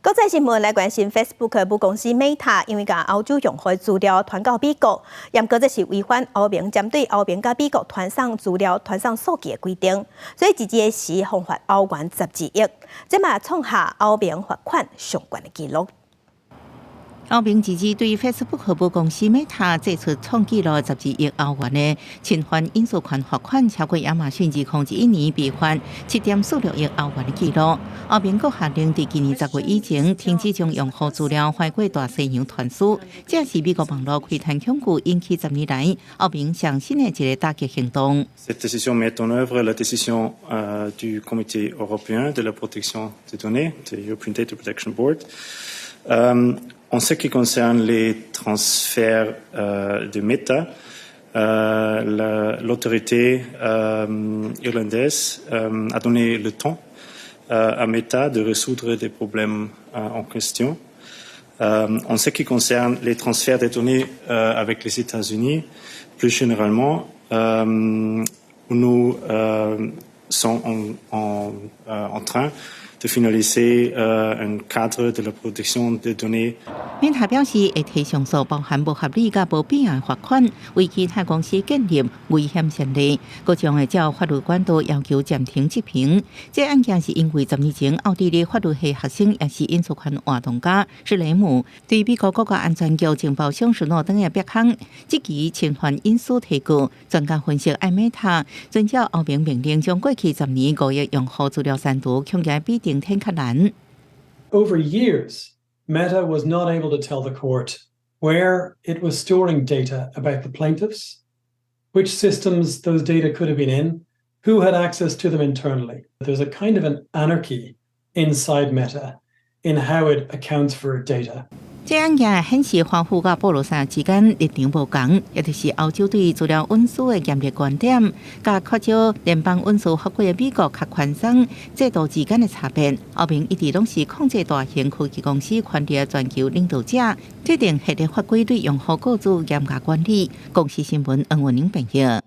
國際新聞來關心，Facebook 母公司 Meta 因為共歐洲用戶資料傳到美國，毋過這是違反歐盟針對歐盟佮美國傳送資料、傳送數據的規定，所以截止時予罰歐元12億，這嘛創下歐盟罰款上懸的紀錄。歐盟自治對 Facebook 母公司 Meta 祭出創紀錄12億歐元的侵犯隱私權罰款，超過亞馬遜2021年被罰7.46億歐元的紀錄。歐盟閣下令佇今年10月以前停止將用戶資料橫過大西洋傳輸，這是美國網路窺探恐懼引起10年來歐盟上新的一个打擊行動。 Cette décision met en œuvre la décision du Comité européen de la protection des données, the European Data Protection Board. En ce qui concerne les transferts de Meta, l'autorité irlandaise a donné le temps à Meta de résoudre des problèmes en question. En ce qui concerne les transferts de données avec les États-Unis, plus généralement, nous sommes en train de finaliser un cadre de la protection des données. Meta 表示會提上訴，包含無合理佮無必要罰款，為其他公司建立危險先例，閣將會照法律管道要求暫停執行。這案件是因為10年前奧地利法律系學生，也是隱私權活動家施雷姆對美國國家安全局情報長斯諾登的煏空質疑侵犯隱私提告。專家分析，愛 Meta 遵照歐盟命令，將過去10年5億用戶資料刪除，恐驚比登天較難。 Over years, Meta was not able to tell the court where it was storing data about the plaintiffs, which systems those data could have been in, who had access to them internally. There's a kind of an anarchy inside Meta in how it accounts for data. 這案件顯示華府佮布魯塞爾之間立場無仝，也就是歐洲對資料隱私的嚴格觀點，佮較少聯邦隱私法規的美國較寬鬆制度之間的差別。歐盟一直攏是控制大型科技公司權力的全球領導者，制定系列法規對用戶個資嚴格管理。公視新聞黃文玲編譯。